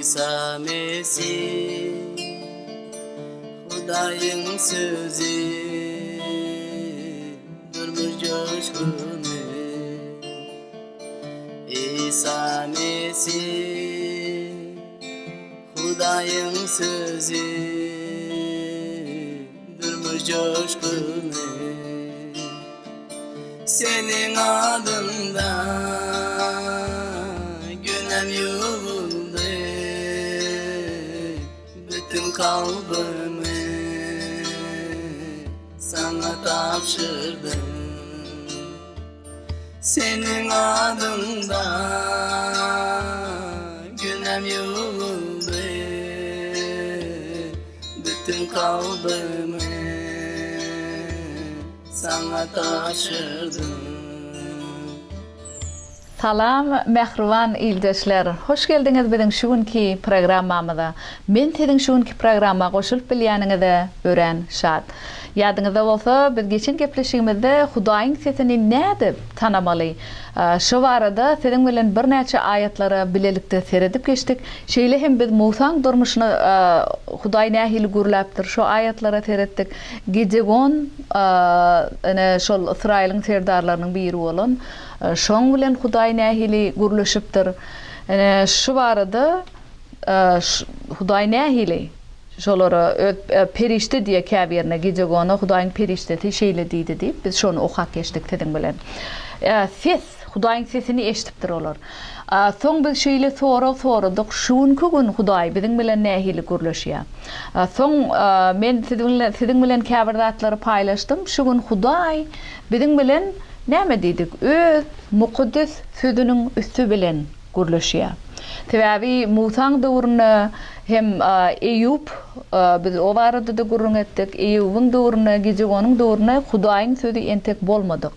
Isa Mesih Hudaýyň sözi Durmuş joşguny Isa Mesih Hudaýyň sözi Durmuş joşguny Seniň adyňda günäm ýuwuldy Bütün kalbymy saňa tabşyrdym Seniň adyňda günäm ýuwuldy Bütün kalbymy Saňa tabşyrdym. Salam mähriban ildeşler! Hoş geldiňiz biziň şu günki programmamyza. Men siziň şu günki programma goşulyp bilýäniňize örän şat. Ýadyňyzda bolsa, biz geçen gepleşigimizde Hudaýyň sesini nädip tanamaly? Şo barada siziň bilen birnäçe aýatlara bilelikde seredip geçdik. Şeýle hem biz Musaň durmuşyna Hudaý nähili gürläpdir, şo aýatlara seretdik. Gidegon, ine, şol Ysraýylyň serdarlarynyň biri bolan, şoň bilen Hudaý nähili gürleşipdir? Ine, şu barada Hudaý nähili şolara öz perişde diýýär käbirine, Gidegona Hudaýyň perişdesi şeýle diýdi diýip, biz şony okap geçdik siziň bilen. Ses, Hudaýyň sesini eşidipdir olar. Soň biz şeýle sorag soradyk, şu günki gün Hudaý biziň bilen nähili gürleşýär? Soň men siziň bilen käbir zatlary paýlaşdym. Şu gün Hudaý biziň bilen näme diýdik? Öz Mukaddes Sözüniň üsti bilen gürleşýär. Sebäbi Musaň döwründe hem Eýýup, biz o barada-da gürrüň etdik, Eýýubyň döwründe, Gidegonyň döwründe Hudaýyň Sözi entek bolmadyk.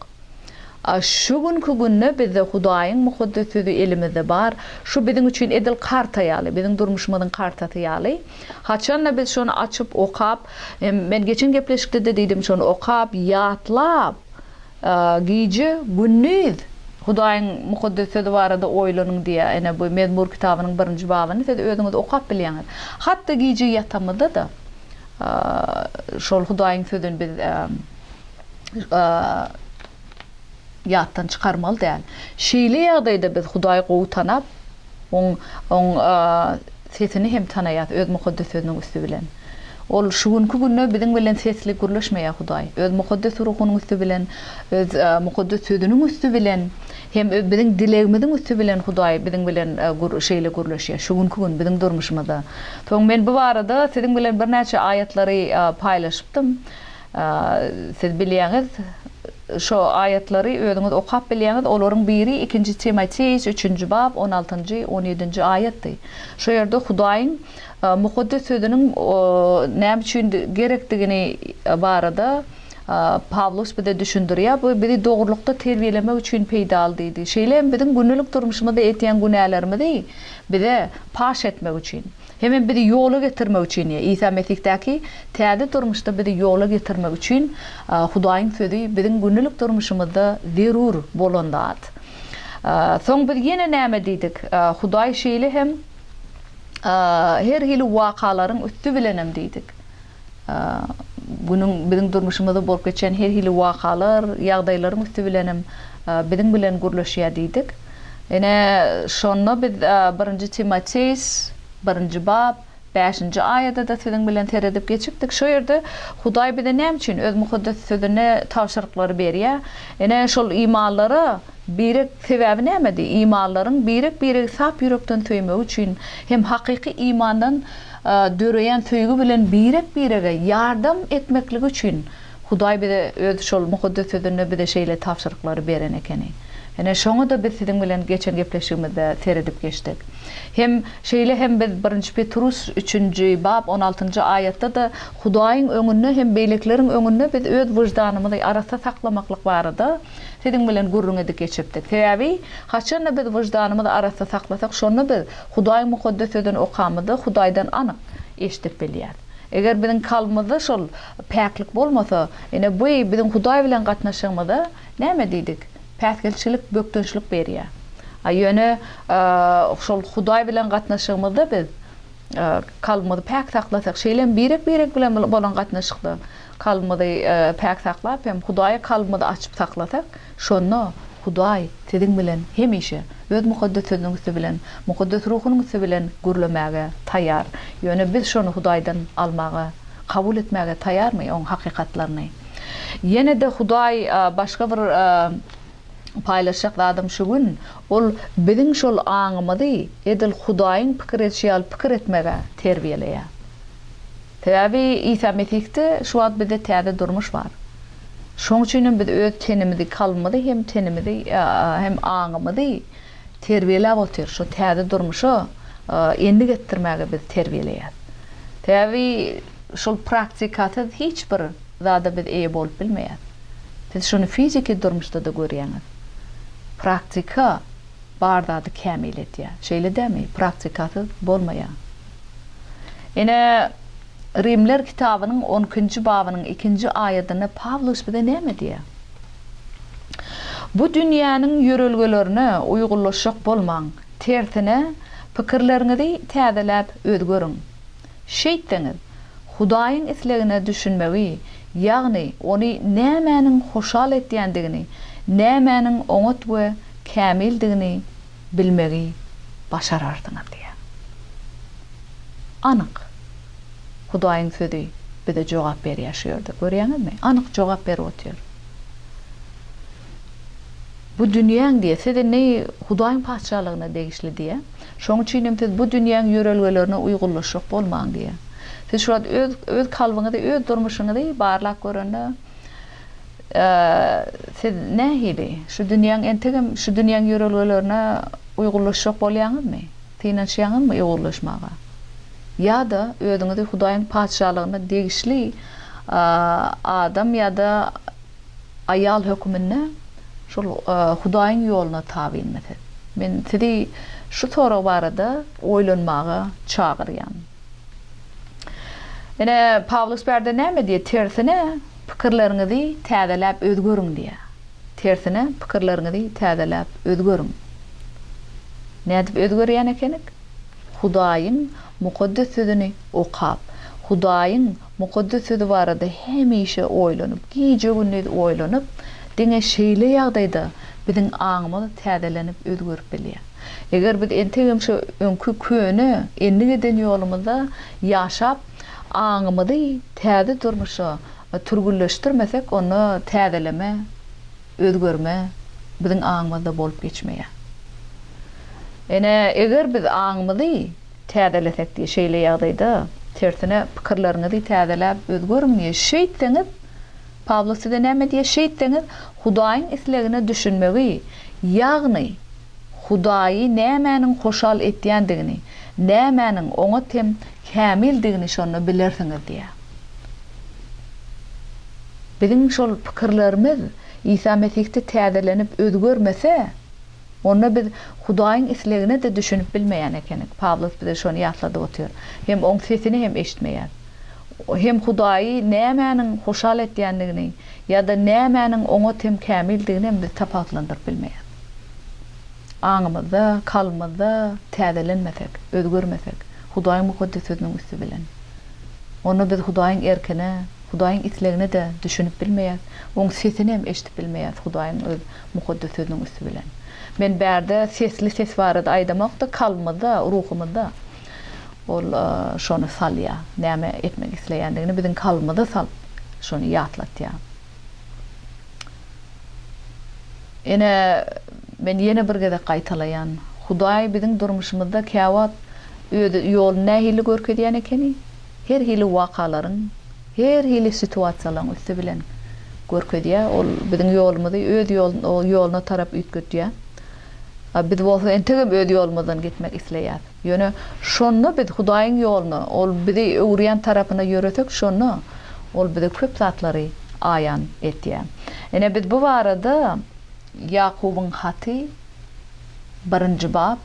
A şu günki günde bizde Hudaýyň Mukaddes Sözi elimizde bar. Şu biziň üçin edil karta ýaly, biziň durmuşymyzyň kartasy ýaly. Haçanda biz şony açyp, okap, hem men geçen gepleşikde-de diýdim, şony okap, ýatlap, gije, gündiz Hudaýyň Mukaddes Sözi barada oýlanyň diýýär. Ine, bu Mezmur kitabynyň birinji babyny siz özüňiz okap bilýäňiz. Hat-da gije ýatamyzda-da, şol Hudaýyň Sözüni biz ýatdan çykarmaly däl. Şeýle ýagdaýda biz Hudaýy gowy tanap, Oň, Oň sesini hem tanaýas Öz Mukaddes Sözüniň üsti bilen. Ol şu günki günde biziň bilen sesli gürleşmeýär Hudaý. Öz Mukaddes Ruhunyň üsti bilen, Öz Mukaddes Sözüniň üsti bilen hem biziň dilegimiziň üsti bilen Hudaý biziň bilen şeýle gürleşýär şu günki gün biziň durmuşymyzda. Soň men bu barada siziň bilen birnäçe aýatlary paýlaşypdym. Siz bilýäňiz, şo aýatlary özüňiz okap bilýäňiz, olaryň biri ikinji Timoteýs üçünji bap on altynjy, on ýedinji aýatdy. Şo ýerde Hudaýyň Mukaddes Sözüniň näme üçin gerekdigini barada Pawlus bize düşündirýär. Bu bizi dogrulykda terbiýelemek üçin peýdaly diýdi. Şeýle hem biziň gündelik durmuşymyzda etýän günälerimizi bize paş etmek üçin. Hemem bizi ýola getirmek üçin, Isa Mesihdäki täze durmuşda bizi ýola getirmek üçin Hudaýyň Sözi biziň gündelik durmuşymyzda zerur bolan zat. Soň biz ýene näme diýdik? Hudaý şeýle hem her hili wakalaryň üsti bilenem diýdik. Günüň biziň durmuşymyzda bolup geçýän her hili wakalar, ýagdaýlaryň üsti bilenem biziň bilen gürleşýär diýdik. Ine, şonda biz Birinji Timoteýs, birinji bap, bäşinji aýada-da siziň bilen seredip geçipdik. Şo ýerde Hudaý bize näme üçin Öz Mukaddes Sözünde tabşyryklary berýär? Ine, şol imanlara birek sebäbi nämedi? Imanlaryň birek-biregi sap ýürekden söýmegi üçin hem hakyky imandan döreýän söýgi bilen birek-birege ýardam etmekligi üçin Hudaý bize öz şol Mukaddes Sözünde bize şeýle tabşyryklary beren ekeni. Ine, şoňa-da biz siziň bilen geçen gepleşigimizde seredip geçdik. Hem şeýle hem biz Birinji Petrus üçünji bap on altynjy aýatda-da Hudaýyň öňünde hem beýlekileriň öňünde biz öz wyždanymyzy arassa saklamaklyk barada siziň bilen gürrüň edip geçipdik. Sebäbi, haçanda biz wyždanymyzy arassa saklasak, şonda biz Hudaýyň Mukaddes Sözüni okamyzda Hudaýdan anyk eşidip bilýäris. Eger biziň kalbymyzda şol päklik bolmasa, ine, bu biziň Hudaý bilen gatnaşygymyza näme diýdik? Päsgelçilik, bökdençlik berýär. A ýöne şol Hudaý bilen gatnaşygymyzda biz. Kalbymyzy päk saklasak, şeýle hem birek-birek bilen bolan gatnaşykda kalbymyzy päk saklap hem Hudaýa kalbymyzy açyp saklasak, şonda Hudaý siziň bilen hemişe Öz Mukaddes Sözüniň üsti bilen, Mukaddes Ruhunyň üsti bilen gürlemäge taýýar. Ýöne biz şony Hudaýdan almaga, kabul etmäge taýýarmy, Oň hakykatlaryny? Ýene-de Hudaý başga bir paýlaşjak zadym şu gün, ol biziň şol aňymyzy edil Hudaýyň pikir edişi ýaly pikir etmege terbiýeleýär. Sebäbi Isa Mesihde şu wagt bizde täze durmuş bar. Şoň üçin hem biz öz tenimizi, kalbymyzy hem tenimizi hem aňymyzy terbiýeläp otyrys. Şo täze durmuşa endik etdirmäge biz terbiýeleýäris. Sebäbi şol praktikasyz hiç bir zada biz eýe bolup bilmeýäris. Siz şony fiziki durmuşda-da görýäňiz. Praktika bar zady kämil edýär. Şeýle dälmi? Praktikasyz bolmaýar. Ine, Rimler kitabynyň on ikinji babynyň ikinji aýadynda Pawlus bize näme diýýär? Bu dünýäniň ýörelgelerine uýgunlaşjak bolmaň, tersine, pikirleriňizi täzeläp özgeriň. Şeýtseňiz, Hudaýyň islegine düşünmegi, ýagny ony nämäniň hoşal etýändigini, nämäniň oňat we kämildigini bilmegi başararsyňyz diýýär. Anyk Hudaýyň Sözi bize jogap berýär şu ýerde. Görýäňizmi? Anyk jogap berip otyr. Bu dünýäň diýýär, siz indi Hudaýyň Patyşalygyna degişli diýýär. Şonuň üçin hem siz bu dünýäň ýörelgelerine uýgunlaşjak bolmaň diýýär. Siz şu wagt öz öz kalbyňyzy, öz durmuşyňyzy barlap görende, siz nähili? Şu dünýäň entegem şu dünýäň ýörelgelerine uýgunlaşjak bolýaňyzmy? Synanyşýaňyzmy uýgunlaşmaga? Ýa-da özüňizi Hudaýyň Patyşalygyna degişli adam ýa-da aýal höküminde şol Hudaýyň ýoluna tabynmy siz? Men sizi şu sorag barada oýlanmaga çagyrýan. Ine, Pawlus bärde näme diýýär? Tersine, pikirleriňizi täzeläp özgeriň diýýär. Tersine, pikirleriňizi täzeläp özgeriň. Nädip özgerýän ekenik? Hudaýyň Mukaddes Sözüni okap, Hudaýyň Mukaddes Sözi barada hemişe oýlanyp, gije-gündiz oýlanyp, diňe şeýle ýagdaýda biziň aňymyz täzelenip özgerip bilýär. Eger biz entegem şo öňki köne endik eden ýolumyzda ýaşap, aňymyzy täze durmuşa türgünleşdirmesek, onda täzeleme, özgerme biziň aňymyzda bolup geçmeýär. Ine, eger biz aňymyzy täzelesek diýýär, şeýle ýagdaýda, tersine, pikirleriňizi täzeläp özgeriň diýýär. Şeýtseňiz, Pawlus size näme diýýär? Şeýtseňiz, Hudaýyň islegine düşünmegi, ýagny Hudaýy nämäniň hoşal etýändigini, nämäniň oňat hem kämildigini şonda bilersiňiz diýýär. Biziň şol pikirlerimiz Isa Mesihde täzelenip özgermese, onda biz Hudaýyň islegine-de düşünip bilmeýän ekenik. Pawlus bize şony ýatladyp otyr. Hem Oň sesini hem eşitmeýäris. Hem Hudaýy nämäniň hoşal etýändigini ýa-da nämäniň oňat hem kämildigini hem biz tapawutlandyryp bilmeýäris. Aňymyzda, kalbymyzda täzelenmesek, özgermesek, Hudaýyň Mukaddes Sözüniň üsti bilen, onda biz Hudaýyň erkine, Hudaýyň islegine-de düşünip bilmeýäs, Oň sesini hem eşidip bilmeýäs Hudaýyň öz Mukaddes Sözüniň üsti bilen. Men bärde sesli ses barada aýdamok-da, kalbymyzda, ruhumyzda Ol şony salýar. Näme etmek isleýändigini biziň kalbymyza salyp, şony ýatlatýar. Ine, men ýene bir gezek gaýtalaýan, Hudaý biziň durmuşymyzda käwagt Öz ýoluny nähili görkezýän ekeni? Her hili wakalaryň, her hili situasiýalaryň üsti bilen görkezýär. Ol biziň ýolumyzy öz ýoluna tarap üýtgetýär. A biz bolsa entegem öz ýolumyzdan gitmek isleýäris. Ýöne şonda biz Hudaýyň ýoluna, Ol bizi öwürýän tarapyna ýöresek, şonda Ol bize köp zatlary aýan etýär. Ine, biz bu barada Ýakubyň haty, birinji bap,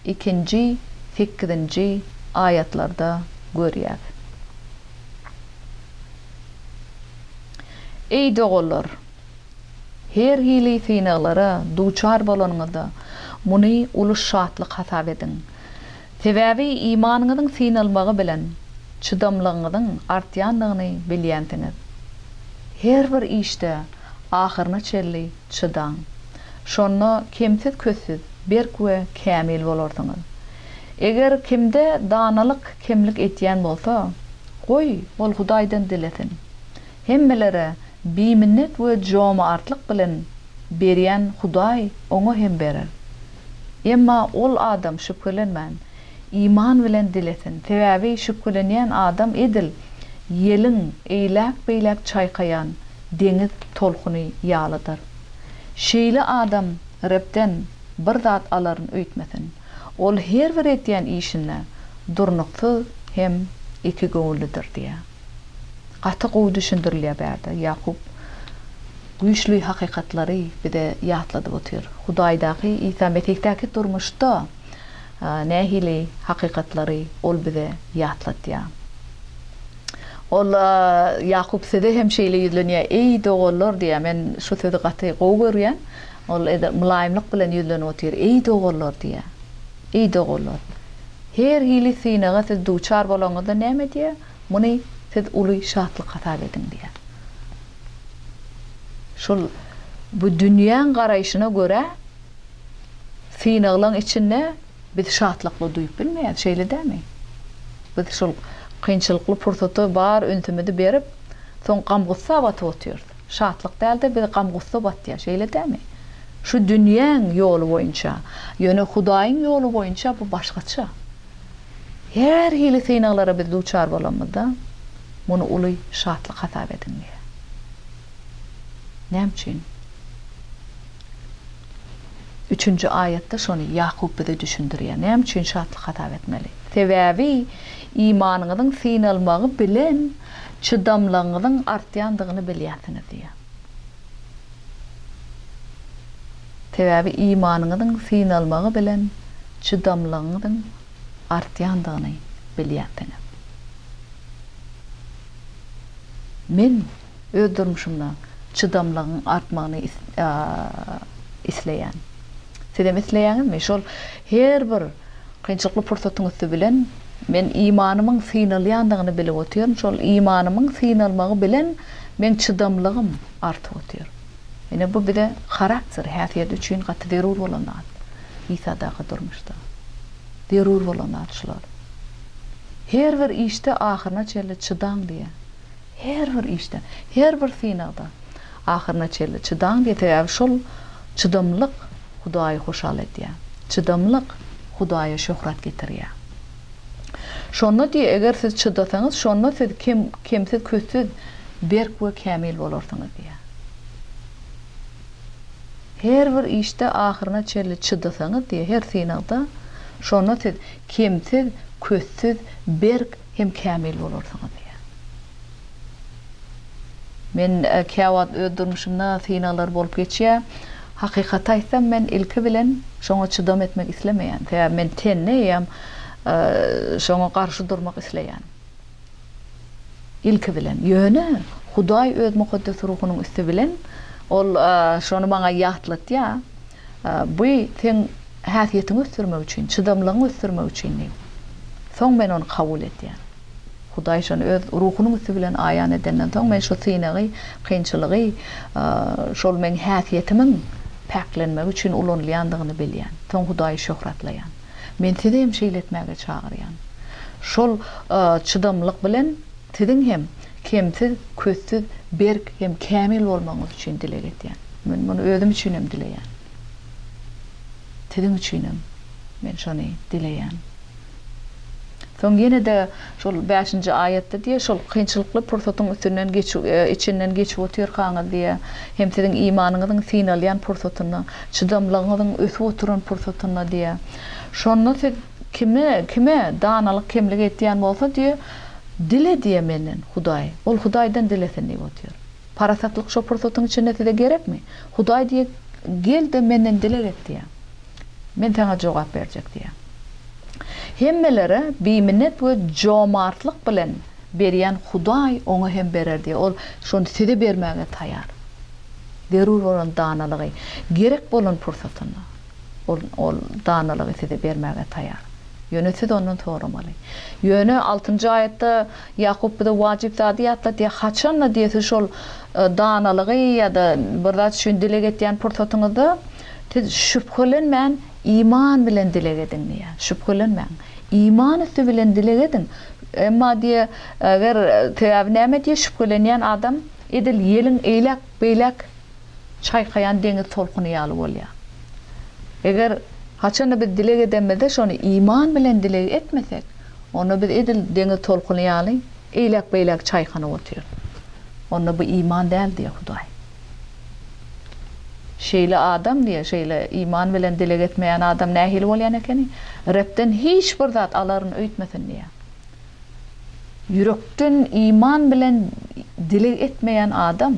ikinji, sekizinji aýatlarda görýäs. Eý, doganlar! Her hili synaglara duçar bolanyňyzda, muny uly şatlyk hasap ediň. Sebäbi imanyňyzyň synalmagy bilen çydamlygyňyzyň artýandygyny bilýänsiňiz. Her bir işde ahyryna çenli çydaň. Şonda kemsiz-köstsüz, berk we kämil bolarsyňyz. Eger kimde danalyk kemlik edýän bolsa, goý, ol Hudaýdan dilesin. Hemmelere biminnet we jomartlyk bilen berýän Hudaý oňa hem berer. Emma ol adam şübhelenmän, iman bilen dilesin, sebäbi şübhelenýän adam edil ýeliň eýläk-beýläk çaýkaýan deňiz tolkuny ýalydyr. Şeýle adam Rebden bir zat alaryn öýtmesin. Ol her bir edýän işinde durnuksyz hem ikigöwünlidir diýýär. Gaty gowy düşündirilýär bärde. Ýakup güýçli hakykatlary bize ýatladyp otyr. Hudaýdaky, Isa Mesihdäki durmuşda nähili hakykatlary ol bize ýatladýar. Ol Ýakup size hem şeýle ýüzlenýär, Eý, doganlar diýýär. Men şu sözi gaty gowy görýän. Ol edil mylaýymlyk bilen ýüzlenip otyr. Eý, doganlar diýýär. Eý, doganlar! Her hili synaga siz duçar bolanyňyzda näme diýýär? Muny siz uly şatlyk hasap ediň diýýär. Şol bu dünýäň garaýşyna görä synaglaň içinde biz şatlykly duýup bilmeýäris, şeýle dälmi? Biz şol kynçylykly pursata bar ünsümizi berip, soň gam-gussa batyp otyrys. Şatlyk däl-de, bizi gam-gussa batýar, şeýle dälmi? Şu dünýäň ýoly boýunça. Ýöne Hudaýyň ýoly boýunça bu başgaça. Her hili synaglara biz duçar bolamyzda, muny uly şatlyk hasap ediň diýýär. Näme üçin? Üçünji aýatda şony Ýakup bize düşündirýär. Näme üçin şatlyk hasap etmeli? Sebäbi imanyňyzyň synalmagy bilen çydamlygyňyzyň artýandygyny bilýärsiňiz diýýär. Sebäbi imanyňyzyň synalmagy bilen çydamlygyňyzyň artýandygyny bilýänsiňiz. Men öz durmuşymda çydamlygyň artmagyny isleýän. Sizem isleýäňizmi? Şol her bir kynçylykly pursatyň üsti bilen men imanymyň synalýandygyny bilip otyryn. Şol imanymyň synalmagy bilen meň çydamlygym artyp otyr. Ine bu bize harakter, häsiýet üçin gaty zerur bolan zat. Isadaky durmuşda. Zerur bolan zat şular. Her bir işde ahyryna çenli çydaň diýýär. Her bir işde, her bir synagda ahyryna çenli çydaň diýýär. Sebäbi şol çydamlyk Hudaýy hoşal edýär. Çydamlyk Hudaýa şöhrat getirýär. Şonda diýýär, eger siz çydasaňyz, şonda siz kem, kemsiz-köstsüz, berk we kämil bolarsyňyz diýýär. Her bir işde ahyryna çenli çydasaňyz diýýär, her synagda, şonda siz kemsiz, köstsüz, berk hem kämil bolarsyňyz diýýär. Men käwagt öz durmuşymda synaglar bolup geçýär. Hakykaty aýtsam, men ilki bilen şoňa çydam etmek islemeýän. Sebäbi men tende eýýäm şoňa garşy durmak isleýän. Ilki bilen. Ýöne Hudaý öz Mukaddes Ruhunyň üsti bilen ol şony maňa ýatlatýar. Bu seň häsiýetiňi ösdürmek üçin, çydamlygyňy ösdürmek üçin diýip. Soň men ony kabul edýän. Hudaý şony öz Ruhunyň üsti bilen aýan edenden soň, men şu synagy, kynçylygy şol meň häsiýetimiň päklenmegi üçin ulanylýandygyny bilýän. Soň Hudaýy şöhratlaýan. Men sizi hem şeýle etmäge çagyrýan. Şol çydamlylyk bilen siziň hem kemsiz, köstsüz, berk hem kämil bolmagyňyz üçin dileg edýän. Men muny özüm üçin hem dileýän. Siziň üçin hem men şony dileýän. Soň ýene-de şol bäşinji aýatda diýýär, şol kynçylykly pursatyň üstünden geçip, içinden geçip otyrkaňyz diýýär, hem siziň imanyňyzyň synalýan pursatynda, çydamlygyňyzyň ösüp oturan pursatynda diýýär. Şonda siz kime, kime danalyk kemlik etýän bolsa diýýär, dile diýýär menden, Hudaý. Ol Hudaýdan dilesin diýip otyr. Parasatlyk şo pursatyň içinde size gerekmi? Hudaý diýýär, gel-de menden dileg et diýýär. Men saňa jogap berjek diýýär. Hemmelere biminnet we jomartlyk bilen berýän Hudaý oňa hem berer diýýär. Ol şony size bermäge taýar. Zerur bolan danalygy, gerek bolan pursatynda Ol ol danalygy size bermäge taýar. Ýöne siz ondan soramaly. Ýöne altynjy aýatda Ýakup bize wajyp zady ýatladýar, haçan-da diýýär siz şol danalygy ýa-da bir zat üçin dileg etýän pursatyňyzda siz şübhelenmän iman bilen dileg ediň diýýär. Şübhelenmäň. Iman üsti bilen dileg ediň. Emma diýýär, eger sebäbi näme diýýär, şübhelenýän adam edil ýeliň eýläk-beýläk çaýkaýan deňiz tolkuny ýaly bolýar. Eger haçanda biz dileg edenimizde şony iman bilen dileg etmesek, onda biz edil deňiz tolkuny ýaly eýläk-beýläk çaýkanyp otyrys. Onda bu iman däl diýýär Hudaý. Şeýle adam diýýär, şeýle iman bilen dileg etmeýän adam nähili bolýan ekeni? Rebden hiç bir zat alaryn öýtmesin diýýär. Ýürekden iman bilen dileg etmeýän adam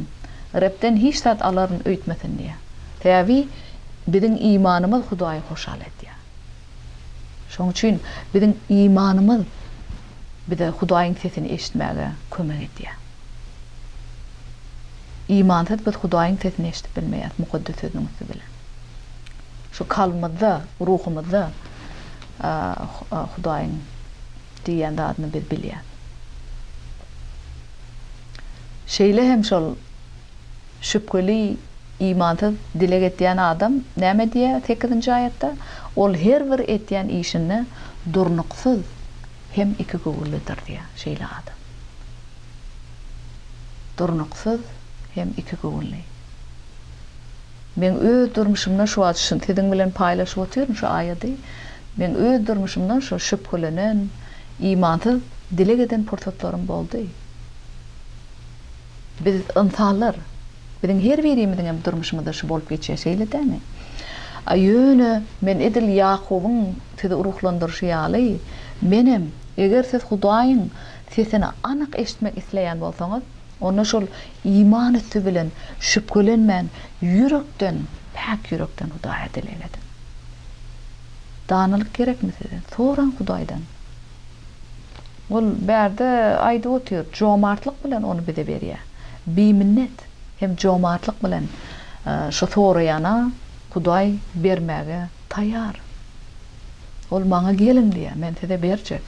Rebden hiç zat alaryn öýtmesin diýýär. Sebäbi biziň imanymyz Hudaýy hoşal edýär. Şonuň üçin biziň imanymyz bize Hudaýyň sesini eşitmäge kömek edýär. Imansyz biz Hudaýyň sesini eşidip bilmeýäris Mukaddes Sözüniň üsti bilen. Şu kalbymyzda, ruhumyzda Hudaýyň diýýän zadyny biz bilýäris. Şeýle hem şol şübheli, imansyz dileg etýän adam näme diýýär sekizinji aýatda? Ol her bir etýän işinde durnuksyz hem ikigöwünlidir diýýär şeýle adam. Durnuksyz hem ikigöwünli. Meň öz durmuşymda şu wagt şuny siziň bilen paýlaşyp otyryn şu aýady. Meň öz durmuşymda şu şübhelenen, imansyz dileg eden pursatlarym boldy. Biz ynsanlar, biziň her birimiziň hem durmuşymyzda şu bolup geçýär, şeýle dälmi? A ýöne men edil Ýakubyň sizi ruhlandyryşy ýaly, menem, eger siz Hudaýyň sesini anyk eşitmek isleýän bolsaňyz, Onda şol iman üsti bilen şübhelenmän ýürekden, päk ýürekden Hudaýa dileg ediň. Danalyk gerekmi size? Soraň Hudaýdan. Ol bärde aýdyp otyr, jomartlyk bilen ony bize berýär. Biminnet hem jomartlyk bilen şu soraýana Hudaý bermäge taýýar. Ol maňa geliň diýýär, men size berjek.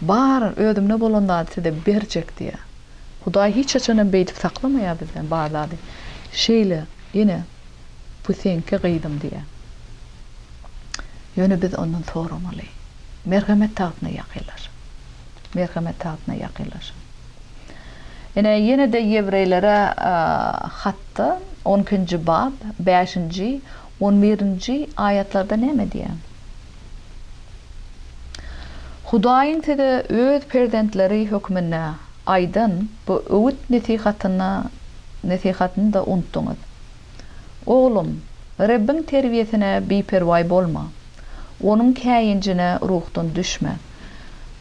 Bar özümde bolan zady size berjek diýýär. Hudaý hiç haçan hem beýdip saklamaýar bizden bar zady. Şeýle, ine, bu seňki gyzym diýýär. Ýöne biz ondan soramaly. Merhemet tagtyna ýakynlaşyň. Merhemet tagtyna ýakynlaşyň. Ine, ýene-de ýewreýlere hatda on ikinji bap, bäşinji, on birinji aýatlarda näme diýýär? Hudaýyň size öz perzentleri hökmünde aýdan bu öwüt-nesihatyny nesihatyny-da unutdyňyz. Oglum, Rebbiň terbiýesine biperwaý bolma, Onuň käýinjine ruhdan düşme.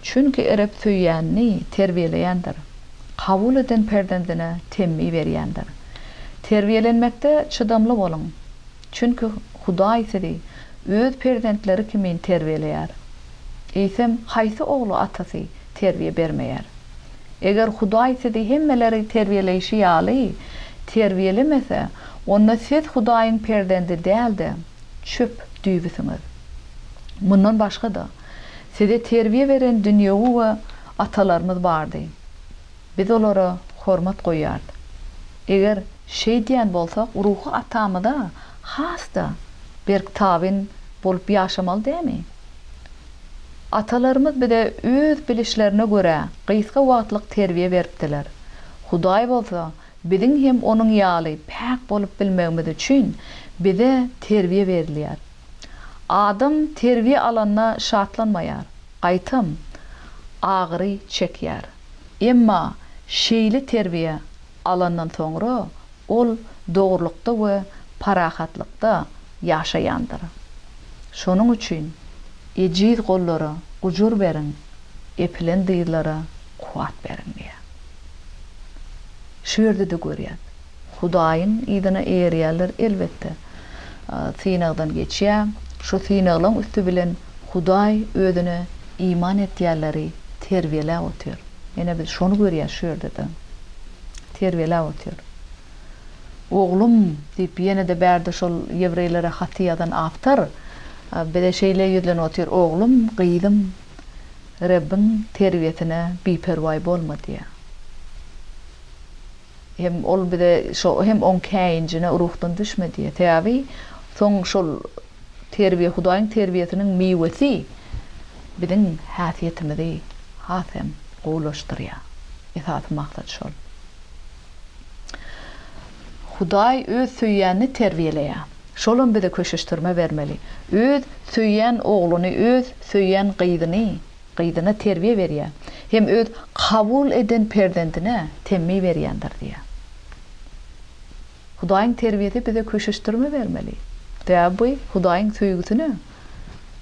Çünki Reb söýýänini terbiýeleýändir, kabul eden perzendine temmi berýändir. Terbiýelenmekde çydamly boluň. Çünki Hudaý sizi Öz perzentleri kimin terbiýeleýär. Eýsem, haýsy ogla atasy terbiýe bermeýär? Eger Hudaý sizi hemmeleri terbiýeleýşi ýaly terbiýelemese, onda siz Hudaýyň perzendi däl-de, çöp düýbüsiňiz. Mundan başga-da, size terbiýe beren dünýewi we atalarymyz bardy. Biz olara hormat goýýarys. Eger şeýdýän bolsak, ruhy Atamyza has-da berk tabyn bolup ýaşamaly dälmi? Atalarymyz bize öz bilişlerine görä gysga wagtlyk terbiýe beripdiler. Hudaý bolsa biziň hem Onuň ýaly päk bolup bilmegimiz üçin bize terbiýe berilýär. Adam terbiýe alanda şatlanmaýar, gaýtam, agyry çekýär. Emma şeýle terbiýe alandan soňra ol dogrulykda we parahatlykda ýaşaýandyr. Şonuň üçin ejiz gollara gujur beriň, epilen dyzlara kuwwat beriň diýýär. Şu ýerde-de görýäs. Hudaýyň yzyna eýerýänler elbetde, synagdan geçýär. Şu synaglaň üsti bilen Hudaý özüne iman etýänleri terbiýeläp otyr. Ine biz şony görýäs şu ýerde-de. Terbiýeläp otyr. Oglum, diýip ýene-de bärde şol ýewreýlere haty ýazan awtor bize şeýle ýüzlenip otyr, Oglum, gyzym. Rebbiň terbiýesine biperwaý bolma diýýär. Hem ol bize şo hem oň käýinjine ruhdan düşme diýýär. Sebäbi soň şol terbiýe Hudaýyň terbiýesiniň miwesi biziň häsiýetimizi has hem gowulaşdyrýar. Esasy maksat şol. Hudaý öz söýýänini terbiýeleýär. Şolam bize köşeşdirme bermeli. Öz söýýän ogluny, öz söýýän gyzyny, gyzyna terbiýe berýär. Hem öz kabul eden perzendine temmi berýändir diýýär. Hudaýyň terbiýesi bize köşeşdirme bermeli. Sebäbi bu Hudaýyň söýgüsine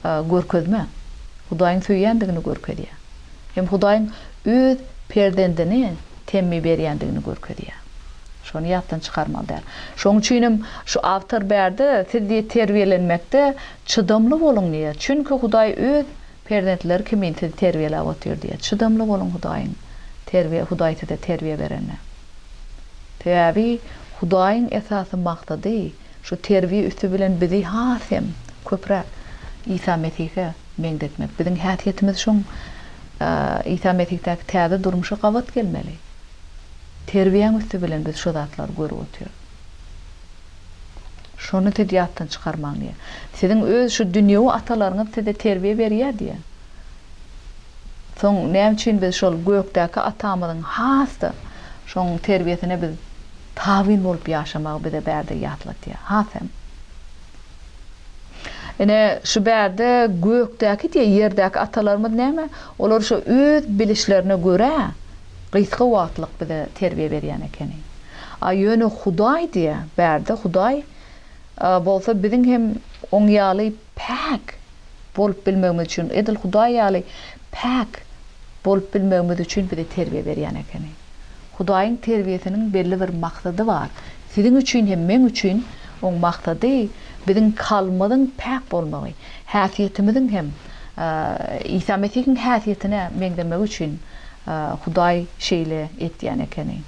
görkezme. Hudaýyň söýýändigini görkezýär. Hem Hudaýyň öz perzendine temmi berýändigini görkezýär. Şony ýatdan çykarmaly däl. Şonuň üçin hem şu awtor bärde siz diýe terbiýelenmekde çydamly boluň diýýär. Çünki Hudaý öz perzentleri kimin sizi terbiýeläp otyr diýýär. Çydamly boluň Hudaýyň terbiýe Hudaý size terbiýe berende. Sebäbi Hudaýyň esasy maksady şu terbiýe üsti bilen bizi has hem köpräk Isa Mesihe meňzetmek. Biziň häsiýetimiz şoň Isa Mesihdäki täze durmuşa gabat gelmeli. Terbiýäň üsti bilen biz şo zatlary görüp otyrys. Şony siz ýatdan çykarmaň diýýär. Siziň öz şu dünýewi atalaryňyz size terbiýe berýär diýýär. Soň näme üçin biz şol gökdäki Atamyzyň has-da şoň terbiýesine biz tabyn bolup ýaşamagy bize bärde ýatlatýar. Has hem. Ine, şu bärde gökdäki diýe ýerdäki atalarymyz näme? Olar şo öz bilişlerine görä gysga wagtlyk bize terbiýe berýän ekeni. A ýöne Hudaý diýe, bärde Hudaý bolsa biziň hem oň ýaly päk bolup bilmegimiz üçin, edil Hudaý ýaly päk bolup bilmegimiz üçin bize terbiýe berýän ekeni. Hudaýyň terbiýesiniň belli bir maksady bar. Siziň üçin hem meň üçin oň maksady biziň kalbymyzyň päk bolmagy, häsiýetimiziň hem Isa Mesihiň häsiýetine meňzemegi üçin Hudaý şeýle etýän ekeni.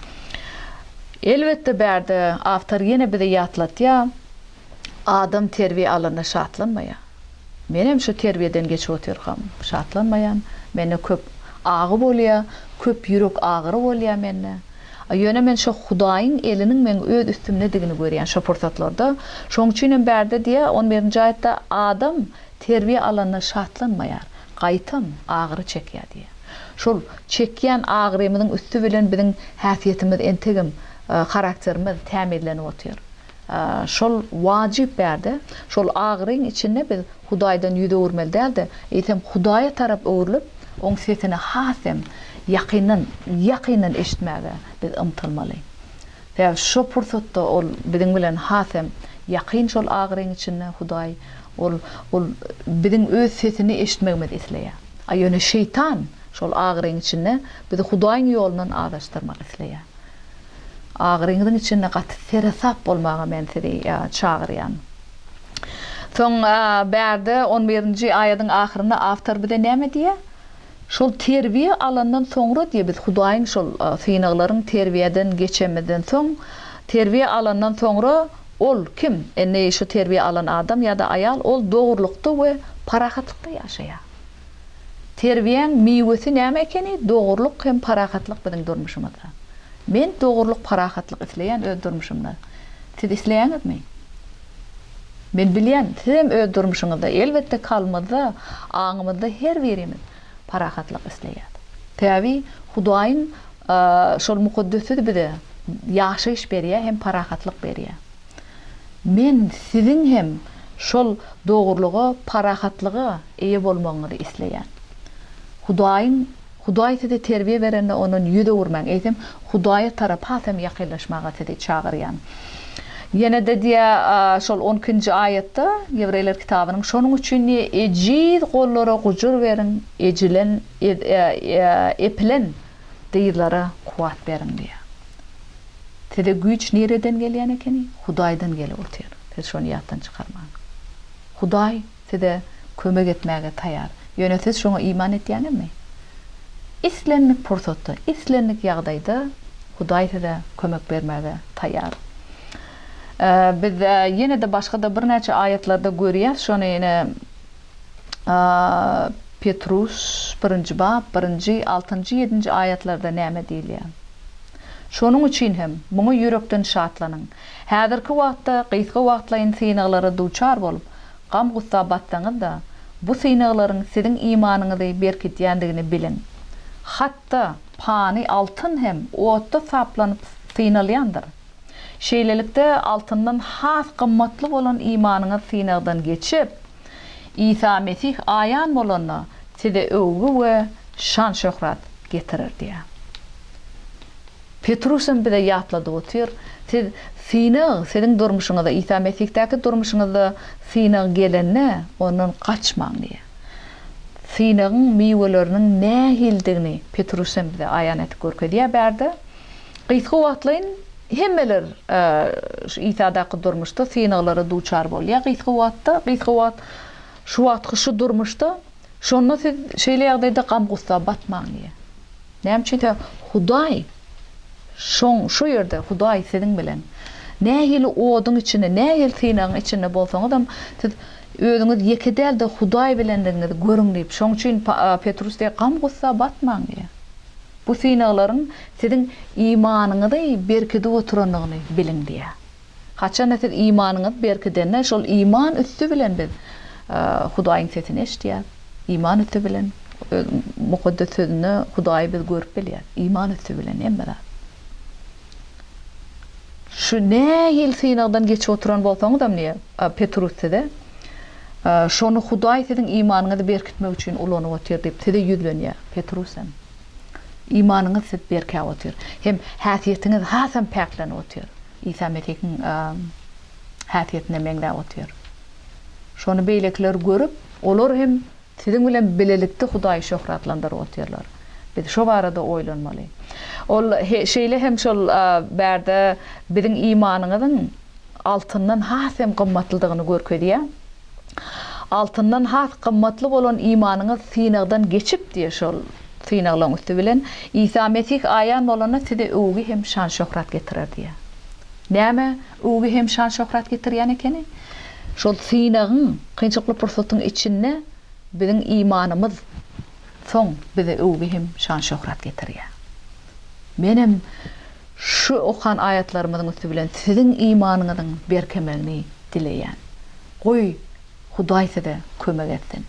Elbetde bärde awtor ýene bize ýatlatýar, Adam terbiýe alanda şatlanmaýar. Menem şu terbiýeden geçip otyrkam şatlanmaýan. Mende köp agy bolýar, köp ýürek agyry bolýar mende. Ýöne men şo Hudaýyň eliniň meň öz üstümdedigini görýän şo pursatlarda. Şoň üçinem bärde diýýär, on birinji aýatda adam terbiýe alanda şatlanmaýar, gaýtam agyry çekýär diýýär. Şol çekýän agyrymyzyň üsti bilen biziň häsiýetimiz entegem harakterimiz tämizlenip otyr. Şol wajyp bärde, şol agyryň içinde biz Hudaýdan ýüz öwürmeli däl-de, eýsem Hudaýa tarap öwrülip, Oň sesini has hem ýakyndan, ýakyndan eşitmäge biz ymtylmaly. Sebäbi şo pursatda Ol biziň bilen has hem ýakyn şol agyryň içinde Hudaý, Ol, Ol biziň Öz sesini eşitmegimizi isleýär. A ýöne şeýtan şol agyryň içinde bizi Hudaýyň ýolundan azaşdyrmak isleýär. Agyryňyzyň içinde gaty seresap bolmaga men sizi çagyrýan. Soň bärde on birinji aýadyň ahyrynda awtor bize näme diýýär? Şol terbiýe alandan soňra diýýär, biz Hudaýyň şol synaglaryň terbiýeden geçemizden soň, terbiýe alandan soňra ol, kim? Indi şu terbiýe alan adam ýa-da aýal, ol dogrulykda we parahatlykda ýaşaýar. Terbiýäň miwesi näme ekeni? Dogrulyk hem parahatlyk biziň durmuşymyzda. Men dogrulyk, parahatlyk isleýän öz durmuşymda. Siz isleýäňizmi? Men bilýän, sizem öz durmuşyňyzda, elbetde kalbymyzda, aňymyzda her birimiz parahatlyk isleýäs. Sebäbi Hudaýyň şol mukaddes sözi bize ýaşaýyş berýär hem parahatlyk berýär. Men siziň hem şol dogrulyga, parahatlyga eýe bolmagyňyzy isleýän. Hudaýyň, Hudaý size terbiýe berende ondan ýüz öwürmäň, eýsem Hudaýa tarap has hem ýakynlaşmaga sizi çagyrýan. Ýene-de diýýär şol on ikinji aýatda Ýewreýler kitabynyň, Şonuň üçin diýýär, ejiz gollara gujur beriň, ejilen, epilen dyzlara kuwwat beriň diýýär. Size güýç nireden gelýän ekeni? Hudaýdan gelip otyr. Siz şony ýatdan çykarmaň. Hudaý size kömek etmäge taýar. Ýöne siz şoňa iman etýäňizmi? Islendik pursatda, islendik ýagdaýda Hudaý size kömek bermäge taýar. Biz ýene-de başga-da birnäçe aýatlarda görýäs şony ine. Petrus, birinji bap, birinji, altynjy, ýedinji aýatlarda näme diýilýär? Şonuň üçin hem, muňa ýürekden şatlanyň. Häzirki wagtda gysga wagtlaýyn synaglara duçar bolup, gam-gussa batsaňyz-da, bu synaglaryň siziň imanyňyzy berkidýändigini biliň. Hatda pany altyn hem otda taplanyp synalýandyr. Şeýlelikde, altyndan has gymmatly bolan imanyňyz synagdan geçip, Isa Mesih aýan bolanda, size öwgi we şan-şöhrat getirer diýýär. Petrus hem bize ýatladyp otyr, siz synag, siziň durmuşyňyza, Isa Mesihdäki durmuşyňyzda synag gelende, ondan gaçmaň diýýär. Synagyň miweleriniň nähilidigini Petrus hem bize aýan edip görkezýär bärde. Gysga wagtlaýyn hemmeler şu Isadaky durmuşda synaglara duçar bolýar gysga wagtda, gysga wagt şu wagtky şu durmuşda, şonda siz şeýle ýagdaýda gam-gussa batmaň diýýär. Näme üçin? Sebäbi Hudaý şoň şo ýerde Hudaý siziň bilen. Nähili oduň içinde, nähili synagyň içinde bolsaňyzam, siz özüňiz ýeke däl-de Hudaý bilendigiňizi görüň diýip, şoň üçin Petrus diýýär, gam-gussa batmaň diýýär. Bu synaglaryň siziň imanyňyzy berkidip oturandygyny biliň diýýär. Haçanda siz imanyňyzy berkidende, şol iman üsti bilen biz Hudaýyň sesini eşidýäris. Iman üsti bilen Mukaddes Sözünde Hudaýy biz görüp bilýäris. Iman üsti bilen hemme zat. Şu nähili synagdan geçip oturan bolsaňyzam diýýär Petrus size, şony Hudaý siziň imanyňyzy berkitmek üçin ulanyp otyr diýip size ýüzlenýär Petrus hem. Imanyňyz siz berkäp otyr. Hem häsiýetiňiz hasam päklenip otyr. Isa Mesihiň häsiýetine meňzäp otyr. Şony beýlekiler görüp, olar hem siziň bilen bilelikde Hudaýy şöhratlandyryp otyrlar. Biz şo barada oýlanmaly. Ol şeýle hem şol bärde biziň imanyňyzyň altyndan has hem gymmatlydygyny görkezýär. Altyndan has gymmatly bolan imanyňyz synagdan geçip diýýär şol synaglaryň üsti bilen Isa Mesih aýan bolanda size öwgi hem şan-şöhrat getirer diýýär. Näme öwgi hem şan-şöhrat getirýän ekeni? Şol synagyň, kynçylykly pursatyň içinde biziň imanymyz soň bize öwgi hem şan-şöhrat getirýär. Menem şu okan aýatlarymyzyň üsti bilen siziň imanyňyzyň berkemegini dileýän. Goý, Hudaý size kömek etsin.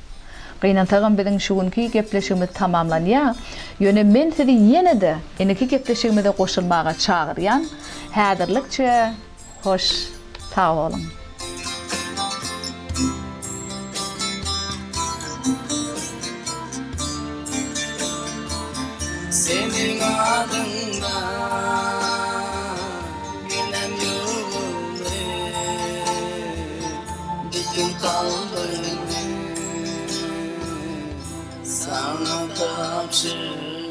Gynansagam biziň şu günki gepleşigimiz tamamlanýar. Ýöne men sizi ýene-de indiki gepleşigimize goşulmaga çagyrýan. Häzirlikçe hoş sag boluň. Seniň adyňda Günem ýuwuldy Bütin kalbymy Saňa tabşyrdym.